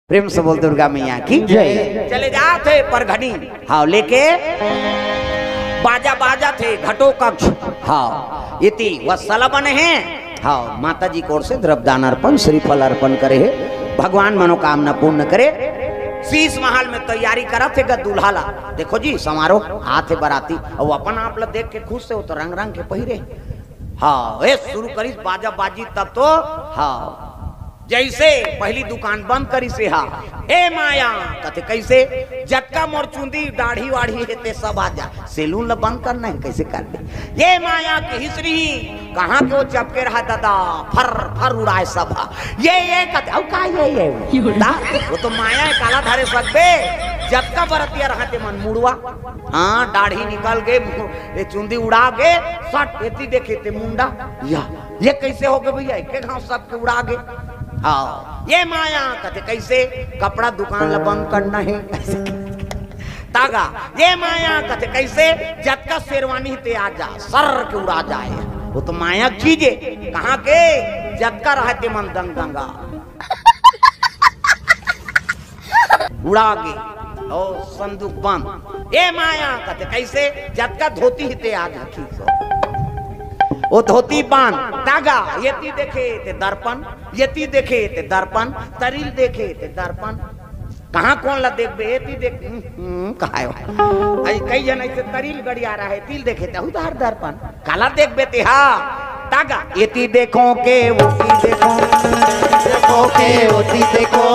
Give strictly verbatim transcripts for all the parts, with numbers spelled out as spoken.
प्रेम से बोल दुर्गा मैया की जय। चले जात हे परघनी, हाँ, लेके बाजा बाजत हे घटो कक्ष, हाँ, इति वत्सल बने हे, हाँ, माता जी की ओर से द्रव्यदान अर्पण, श्रीफल अर्पण करे हे, भगवान मनोकामना पूर्ण करे। शीश महल में तैयारी करत हे ग दूल्हा ला। देखो जी, समारोह आत हे बराती, अउ अपन आप ला देख के खुश हे, वो तो रंग रंग के पहिरे। हाँ, ए शुरू करिस बाजा बाजी तब तो, हाँ, जैसे पहली दुकान बंद करिस हे, "ए माया," कथे, "कैसे?" "जतका मोर चुंदी, दाढ़ी वाढ़ी हे, ते सब आ जा, सैलून ला बंद करना हे, कैसे कर दे?" "ए माया," किहिस रिही, कहाँ के वो चपके रहा दादा, फर फर उड़ाए सब हा। "ये, ये," कथे, "अउ का ये, ये?" दा, वो तो माया हे, काला धरे सकबे, जतका बरतिया रहा ते मन मुड़वा, हाँ, दाढ़ी निकल गे, ये चुंदी उड़ा गे, सट एती देखे ते मुंडा, या, ये कैसे हो गे भैया, एके घाव सबके उड़ा गे। हाँ, "ये माया," कथे, "कैसे?" "कपड़ा दुकान ला बंद करना हे।" तागा, "ये माया," कथे, "कैसे?" "जतका शेरवानी ते आ जा, सर के उड़ा जाए।" वो तो माया चीजे, कहाँ के? जतका रहा ते मन दंग दंगा। उड़ा गे, ओ संदूक बंद। "ए माया," कथे, "कैसे?" "जतका धोती हे ते आ जा खींच।" वो धोती बंद, तागा, एती देखे ते दर्पण, एती देखे ते दर्पण, तरिल देखे ते दर्पण। कहाँ कोन ला देखबे, एती देख, हम्म, हम्म, कहायो। अई कई झन ऐसे तरिल गड़िया रहा हे, तिल देखे ते, अहू तो हर दर्पण। काला देखबे ते हा, तागा, एती देखो के, ओती देखो, देखो के, ओती देखो।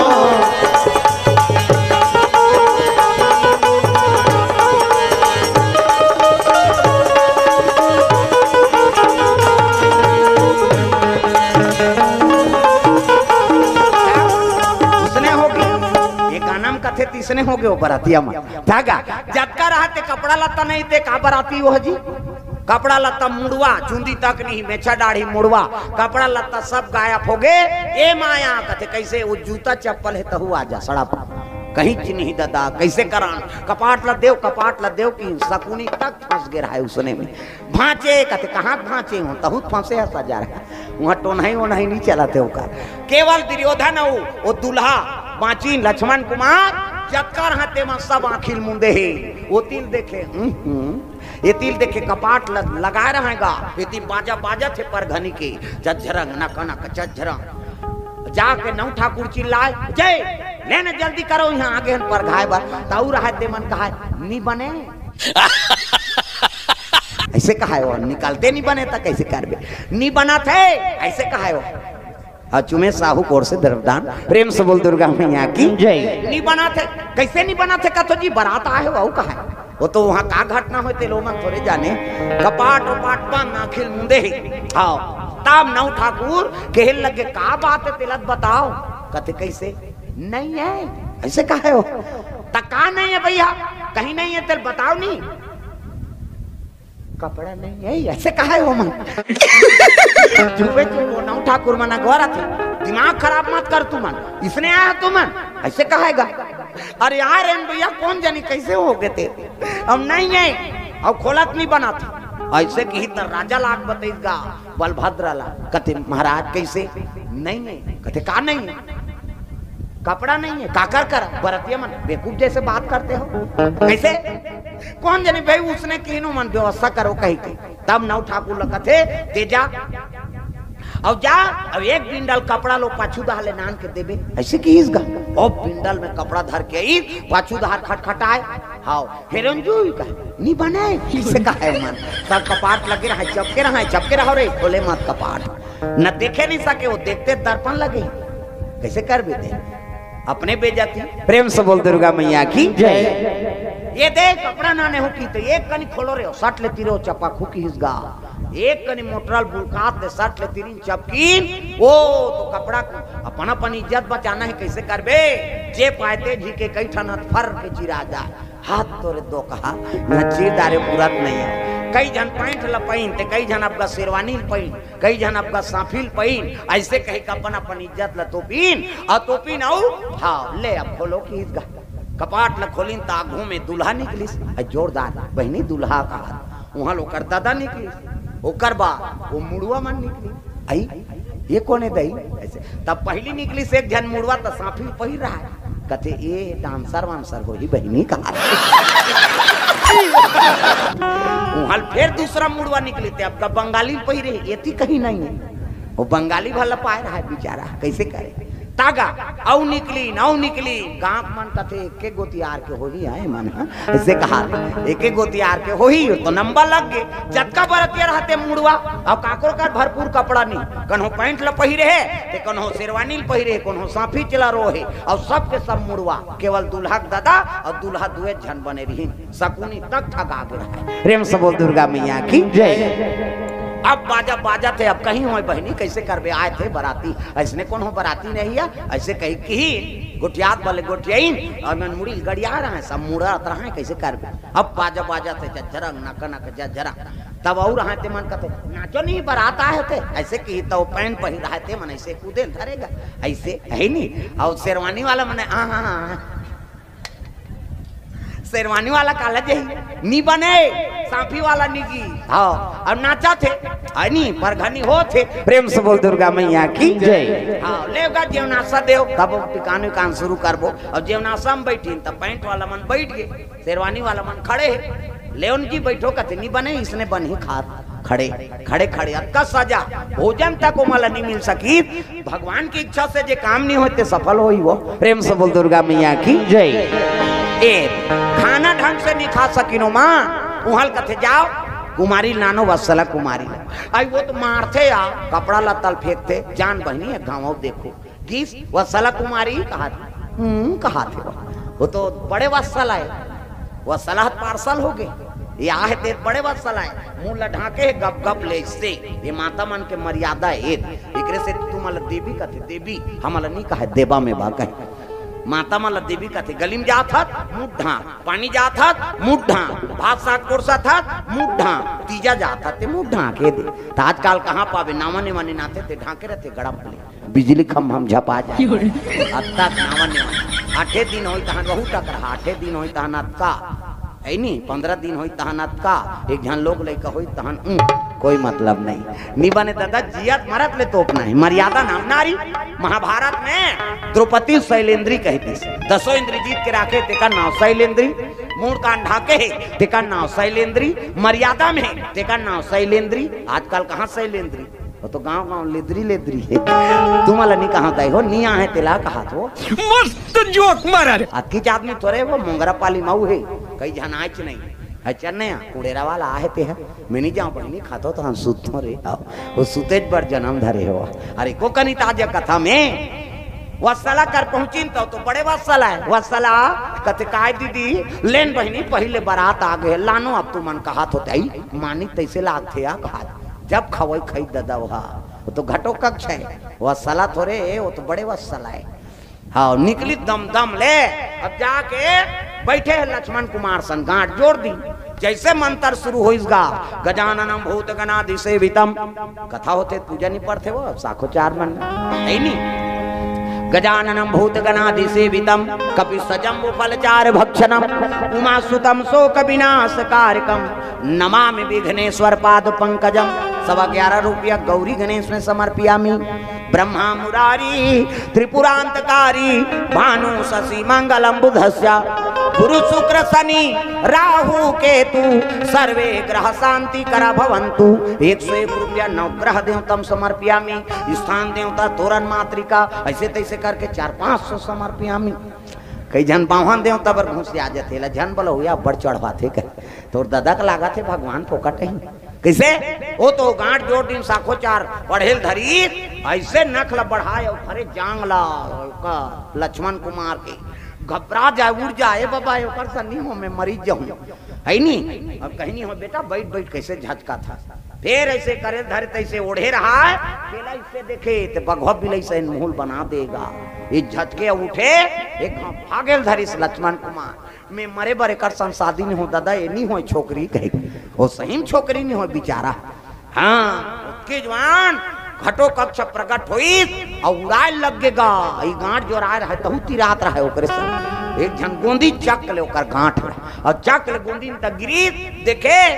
उसने हो गे, ये गाना में कथे तीसने हो गे वो बरातिया में। तागा, जतका रहा ते कपड़ा लत्ता नहीं ते का बराती वो जी? कपड़ा लत्ता मुड़वा, चुंदी तक नहीं, मेछा दाढ़ी मुड़वा, कपड़ा लत्ता सब गायब हो गे। "ए माया," कथे, "कैसे?" "वो जूता चप्पल हे तहू आ जा, सड़प।" कहीं च नहीं दादा, कैसे करान? कपाट ला देव, कपाट ला देव कि सकुनी तक फंस गे रहा हे उसने में। "भांचे," कथे, "कहाँ भांचे हो?" "तहू फंसे हे सजा रहा, वहाँ टोनही ओनही नहीं चलत हे ओकर।" केवल दुर्योधन अउ वो दूल्हा बाँचिन लक्ष्मण कुमार, जतका रहा ते मन सब आँखी ल मुंदे हे। वो तिल देखे, हम्म, हम्म। ये तिल देखे कपाट ल-, लगाए रहेगा, ये तिल बाजा बाजत हे परघनी के, झज्झरंग, नक, नक, झज्झरंग। जाके नौ ठाकुर चिल्लाए, "जय, लेने जल्दी करो, यहाँ आगे हन परघाए बर।" तऊ रहा ते मन कहा, "नी बने।" ऐसे कहा हे वो, निकलते नहीं बने त कैसे करबे? "नी बना थे," ऐसे कहा हे वो। अचुमे साहू कोर से द्रव्यदान, प्रेम से बोल दुर्गा मैया की जय। "नी बना थे।" "कैसे नी बना थे?" कथो जी, बरात आए हो, अऊ कहा हे? वो तो वहाँ का घटना होय, ते लोगन थोड़े जाने। कपाट उपाट बंद, आँखी ल मुंदे हे। हाँ, तब नौ ठाकुर कहे लगे, "का बात हे, तेला त बताओ।" कथे, "कैसे?" "नहीं हे।" "ऐसे कहा हे वो?" "त का नहीं हे भैया?" "कहीं नहीं हे, तेला बताओ नहीं।" "कपड़ा नहीं हे, ऐसे कहा हे वो मन?" चुपे चुप वो नौ ठाकुर मन अगोरत हे, "दिमाग खराब मत कर तू मन, इसने आया तू मन, ऐसे कहा हे गा?" "अरे यार, एन भैया, कोन जनी कैसे हो गे ते, हम नहीं हे, अऊ खोलत नहीं बना थे।" ऐसे किही त राजा ला आके बतईस गा, बलभद्र ला, कथे, "महाराज, कैसे नहीं हे?" कथे, "का नहीं हे?" "कपड़ा नहीं हे।" "काकर करा?" "बरतिया मन बेवकूफ जैसे बात करते हो।" "कैसे?" "कोन जनी भाई, उसने किहिन ओ मन व्यवस्था करो कही के।" तब नौ ठाकुर ल कथे, "ते जा, अऊ जा, अऊ एक बिंडल कपड़ा लो, पाछू डहर ले नान के देबे।" ऐसे किहिस गा। ओ बिंडल में कपड़ा धर के आई, पाछू डहर खटखटाए। हाँ, हेरोन जूही कहा, "नी बने।" ऐसे कहा हे मन। तब कपाट लगे रहा, चपके रहा, चपके रहो रे, खोले मत कपाट। न देखे नहीं सके, वो देखते दर्पण लगे। कैसे करबे ते? अपने बेइज्जती। प्रेम से बोल दुर्गा मैया की जय। ये देख, कपड़ा नाने हो की तो एक कनी खोलो रे, सट ले तिरो चपा खूकी हिसगा। एक कनी मोटरल बुलकात ले सट ले तिरिन चपकीन, वो तो कपड़ा को अपन, अपन इज्जत बचाना हे, कैसे करबे? जे पाए ते झिके कई ठन हाथ फर के चिरा जाए। हाथ तोरे दो कहा, न चीर डारे पुरत नहीं हे। कई झन पैंट ल पहिन, ते कई झन अब गा शेरवानी ल पहिन, कई झन अब गा साफी ल पहिन, ऐसे कही के अपन, अपन इज्जत ल तोपिन, अऊ तोपिन अऊ, हाँ, ले अब खोलो किहिस गा। कपाट ल खोलिन त आघू में दूल्हा निकलिस, अई जोरदार, बहिनी दूल्हा कहा, उहाँ ले ओकर ददा निकलिस, ओकर बाद वो मुड़वा मन निकलिस, अई "ये कोन हे दई?" अइसे। तब पहिली निकलिस एक झन मुड़वा, त साफी पहिर रहा हे। कथे, "ए डांसर वांसर होही बहिनी," कहा। उहाँ ले फेर दूसरा मुड़वा निकलिस, ते अब का बंगाली पहिरे, एती कहीं नहीं हे। वो बंगाली वाला पाए रहा हे बिचारा, कइसे करे? तागा, अउ निकलिस, अउ निकलिस, गाँव मन कथे, "एके गोतियार के होही, आए मन, हाँ?" अइसे कहा, "एके गोतियार के होही," त नंबर लग गे। जतका बरतिया रहथे मुड़वा, अउ काकरो कर भरपूर कपड़ा नहीं, कन्हो पैंट ल पहिरे हे, ते कन्हो शेरवानी ल पहिरे हे, कन्हो साफी चला रो हे, अउ सबके सब मुड़वा, केवल दूल्हा के ददा अउ दूल्हा दुए झन बने रहिन। सकुनी तक ठगा गे रहे। प्रेम से बोल दुर्गा मैया की जय। अब बाजा बाजथे, अब कहीं होय बहिनी, कइसे करबे, आए थे बराती, अइसने कोनो बराती नहीं हे, अइसे कही कि गोठियात वाले गोठियाइन, अउ मन मुड़ी गड़िया रहे, सब मुड़त रहे, कइसे करबे। अब बाजा बाजथे, झरझरंग, नक नक झरझरंग। तब अउ रहे ते मन कथे, "नाचो नहीं, बरात आए होते," अइसे कही, त वो पैंट पहिर रहे ते मन अइसे कूदे धरेगा, अइसे हे नी। अउ शेरवानी वाला मने, आ, आ, आ, शेरवानी वाला काला जही, नी बने, साफी वाला निगी। हाँ, अब नाचथे, हे नी, परघनी होथे। प्रेम से बोल दुर्गा मैया की जय। हाँ, लेवगा जेवनासा देव, तब टिकान विकान शुरू करबो। अब जेवनासा म बइठिन, त पैंट वाला मन बइठ गे, शेरवानी वाला मन खड़े हे। लेवन जी बइठो कथे, नी बने, इसने बनही खात। खड़े, खड़े, खड़े, अतका सजा, भोजन तक ओमन ला नी मिल सकिस। भगवान की इच्छा से जे काम नहीं होय ते सफल होही वो। प्रेम से बोल दुर्गा मैया की जय। ए, खाना ढंग से नहीं खा सकिन ओमन, उहाँ ले कथे जाव, कुमारी ल लानो, वत्सला कुमारी ल। अई वो तो मारथे या, कपड़ा लत्ता ल फेंकथे, जान बहिनी एक घांव अउ देखो। गिस, वत्सला कुमारी कहाथे, हम्म, कहाथे वो। वो तो बड़े वत्सला हे। वत्सला ह त पार्सल हो गे, ये आहे ते बड़े वत्सला हे, मुंह ल ढांके हे गप गप ले से। ये माता मन के मर्यादा हे, एकरे से तुमन ल देवी कथे, देवी, हमन ल नी कहे, देवा में बा कहे। माता मन ल देवी कथे, गली में जात हत, मुंह ढांक, पानी जात हत, मुंह ढांक, भात साग परोसत हत, मुंह ढांक, तीजा जात हत, ते मुंह ढांक हे दे। त आजकल कहाँ पाबे, नावा नेवा निनाथे, ते ढांके रथे गड़प ले। बिजली खंभा म झपा जाय। अतका नावा नेवा। आठे दिन होई तहन बहुत टकरा, आठे दिन होई तहन अतका। हे नी, पंद्रह दिन होई तहन अतका, एक झन लोग लइका होई तहन, उम, कोई मतलब नहीं। नी बने ददा, जियत मरत ले तोपना हे। मर्यादा नाम नारी। महाभारत में द्रौपदी शैलेंद्री कहितिस, दसों इंद्री जीत के राखे, तेकर नाव शैलेंद्री। मूड़ कान ढांके हे, तेकर नाव शैलेंद्री। मर्यादा में हे, तेकर नाव शैलेंद्री। आजकल कहाँ शैलेंद्री? वो तो गांव गांव लेदरी लेदरी हे। तुमन ला नी कहात हे हो, नी आहे तेला कहात हो। मस्त जोक मारा रे। अतकीच आदमी थोरे वो मोंगरा पाली मऊ हे, कई झन आयच नहीं। अच्छा नया कुड़ेरा वाला आहे ते हे, मैं नी जांव बहिनी खाथों तहन सुतथों रे। आओ, वो सुतेच बर जनम धरे हो। अरे को कनी ताजा कथा में वत्सला कर पहुंचिन तो, तो बड़े वत्सला हे। वत्सला कथे काय दीदी, लेन बहिनी पहिले बरात आ गे, लानो अब तुमन कहात होते आई, मानी तइसे लागथे या कहात। जब खवई खई ददा वहा, वो तो घटो कक्ष हे, वत्सला थोरे हे, वो तो बड़े वत्सला हे। हाँ, निकली दम दम ले, अब जाके बइठे हे लक्ष्मण कुमार सन, गांठ जोड़ दी। जइसे मंतर शुरू होइस गा, गजाननम भूत गणादिसेवितम, कथा होथे, पूजा नी पड़थे वो, साखोचार मन, हे नी? गजाननम भूत गणादिसेवितम, कपि सजम्बु फलचार भक्षणम, उमा सुतम शोक विनाश कारकम, नमामि विघ्नेश्वर पाद पंकजम। सवा ग्यारह रुपया गौरी गणेश में समर्पियामी। ब्रह्मा मुरारी त्रिपुरांतकारी, भानु शशि मंगलम बुधस्य, गुरु शुक्र शनि राहु केतु, सर्वे ग्रह शांति करा भवंतु। एक सौ एक रुपया नवग्रह देवतम समर्पियामी। स्थान देवता, तोरण मातृका, अइसे तइसे करके चार पांच सौ समर्पियामी। कई झन बावन देवता बर घुसिया जाथे, ला झन बलहुया बड़ चढ़वाथे कहे। तोर ददा के लागत हे भगवान फोकट हे। कइसे? वो तो गांठ जोड़ दिन साखोचार पढ़ेल धरी, अइसे नख ला बढ़ाय अउ धरे जांग ला, ओकर लक्ष्मण कुमार के घबरा जाय, उड़ जाय, "ए बाबा, ओकर सन नी हो, मैं मरी जाहूं।" हे नी? अब कहीं नी हो बेटा, बइठ बइठ कइसे झचकाथा। फेर अइसे करे धरे तइसे ओढ़े रहा, तेला अइसे देखे, ते बघवा बिलई सहिन मुंह ल बना देगा। ये झचके उठे, एक घांव भागेल धरिस लक्ष्मण कुमार। मैं मरे बर एकर सन शादी नी हो ददा, ये नी होय छोकरी कहे। वो सही में छोकरी नी होय बिचारा। हाँ, ओतके जुवार घटो कक्ष प्रगट होइस अउ उड़ाय लग गे गा। ई गांठ जोराय रहे, तहू तिरात रहे ओकरे सन। एक झन गोंदी चक ले ओकर गांठ ले, अउ चक ले गोंदी म त गिरिस, देखे,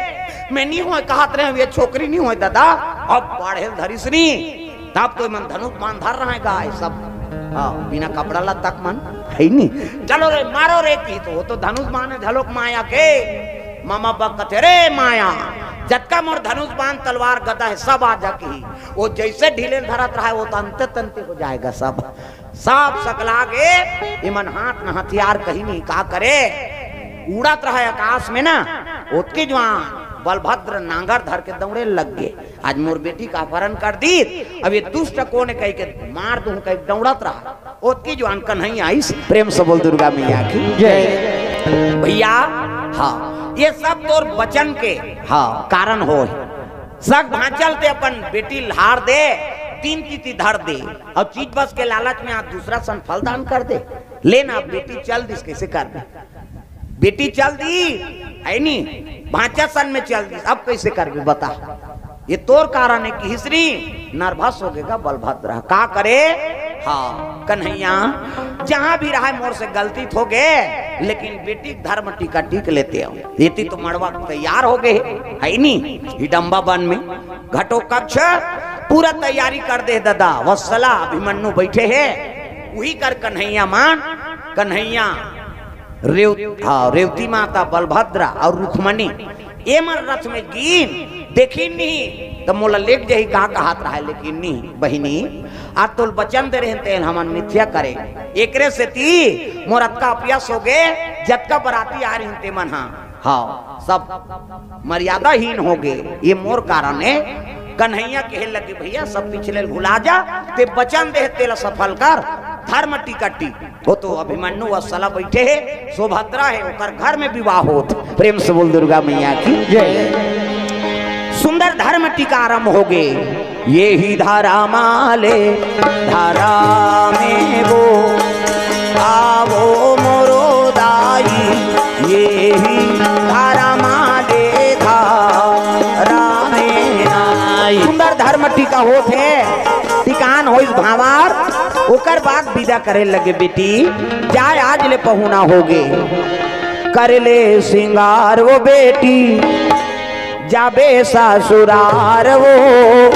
मैं नी होय कहत रहेंव, ये छोकरी नी होय ददा, अब बाढ़ेल धरिस नी। तब तो मन धनुष बाण धर रहा है गाय सब। हाँ, बिना कपड़ा लत्ता के मन है नहीं। चलो रे, मारो रे, की तो वो तो धनुष बाण है, झलोक माया के। मामा बक कथे, "रे माया, जतका मोर धनुष बाण तलवार गदा है, सब आ जा," की। वो जैसे ढीले धरत रहा है, वो तो अंते तंते हो जाएगा सब। सब सकला गे, इमन हाथ न हथियार कहीं नहीं, का करे, उड़त रहा है आकाश में ना। ओतकी जुआन बलभद्र नांगर धर के दौड़े लग गे। आज मोर बेटी का अपहरण कर दी, अब ये दुष्ट कोन कह के मार दूं, कह दौड़त रहा। ओतकी जुआन कन्हैया आइस। प्रेम से बोल दुर्गा मैया की जय। भैया, हाँ, ये सब तोर वचन के, हाँ, कारण हो। सग भांचल ते अपन बेटी ल हार दे, तीन तिथि धर दे, और चीज बस के लालच में आज दूसरा सन फल दान कर दे। लेना, बेटी चल दिस, कैसे कर दे? बेटी चल दी, है नी, भांचा सन में चल दी, अब कैसे करबे बता? ये तोर कारण है कि हिसरी नर्वस हो गएगा बलभद्र। का करे? हाँ, कन्हैया, जहां भी रहा मोर से गलती हो गए, लेकिन बेटी के धर्म टीका टीक लेते हो। बेटी तो मड़वा तैयार हो गए, है नी, हिडम्बा वन में घटो कक्ष पूरा तैयारी कर दे दादा। वत्सला अभिमन्यु बैठे है, वही कर कन्हैया मान, कन्हैया रेव-, हाँ, रेवती माता, बलभद्रा और रुक्मणी, ये मन रथ में गीन, देखी नहीं, तो मोला लेक जही कहा कहत रहा है, लेकिन नहीं, बहिनी, आज तोल वचन दे रहे तेल हमन मिथ्या करे। एकरे सेती मोर अतका अपयस हो गे, जतका बराती आ रही ते मन, हाँ, हाँ, सब मर्यादाहीन हो गे, ये मोर कारण है। कन्हैया कहे लगे, "भैया, सब पिछले भुला जा, ते वचन दे, तेला सफल कर, धर्म टिकटी।" वो तो अभिमन्यु वत्सला बैठे है, सुभद्रा है, ओकर घर में विवाह होत। प्रेम से बोल दुर्गा मैया की जय। सुंदर धर्म टीका आरंभ हो गए। ये ही धारा माले धारा में वो आवो मोरो दाई, ये ही धारा माले धारा में आई। सुंदर धर्म टीका होत है, टिकान होइस भांवर, ओकर बाद विदा करे लगे, "बेटी, जाय आज ले पहुना होगे, कर ले सिंगार वो बेटी, जाबे ससुरार वो,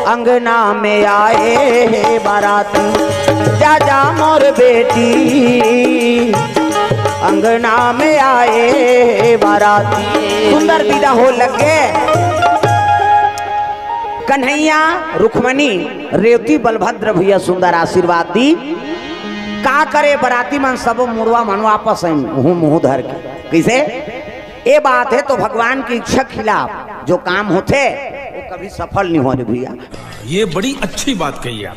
अंगना में आए हे बाराती, जा जा मोर बेटी, अंगना में आए हे बाराती।" सुंदर विदा हो लगे। कन्हैया, रुक्मणी, रेवती, बलभद्र भैया सुंदर आशीर्वाद दी। का करे, बराती मन सब मुड़वा मन वापस आइन, मुंह, मुंह धर के। कैसे? ये बात है तो भगवान की इच्छा खिलाफ जो काम होते, वो कभी सफल नहीं होने भैया। ये बड़ी अच्छी बात कही आप।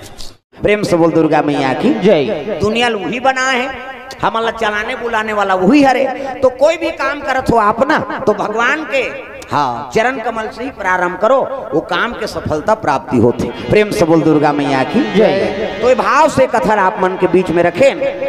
प्रेम से बोल दुर्गा मैया की जय। दुनिया ल उही बनाए है, हमन ला चलाने बुलाने वाला उही हरे। तो कोई भी काम करत हो आप ना, तो भगवान के, हाँ, चरण कमल से ही प्रारंभ करो, वो काम के सफलता प्राप्ति होती। प्रेम से बोल दुर्गा मैया की जय। तो ये भाव से कथा आप मन के बीच में रखें।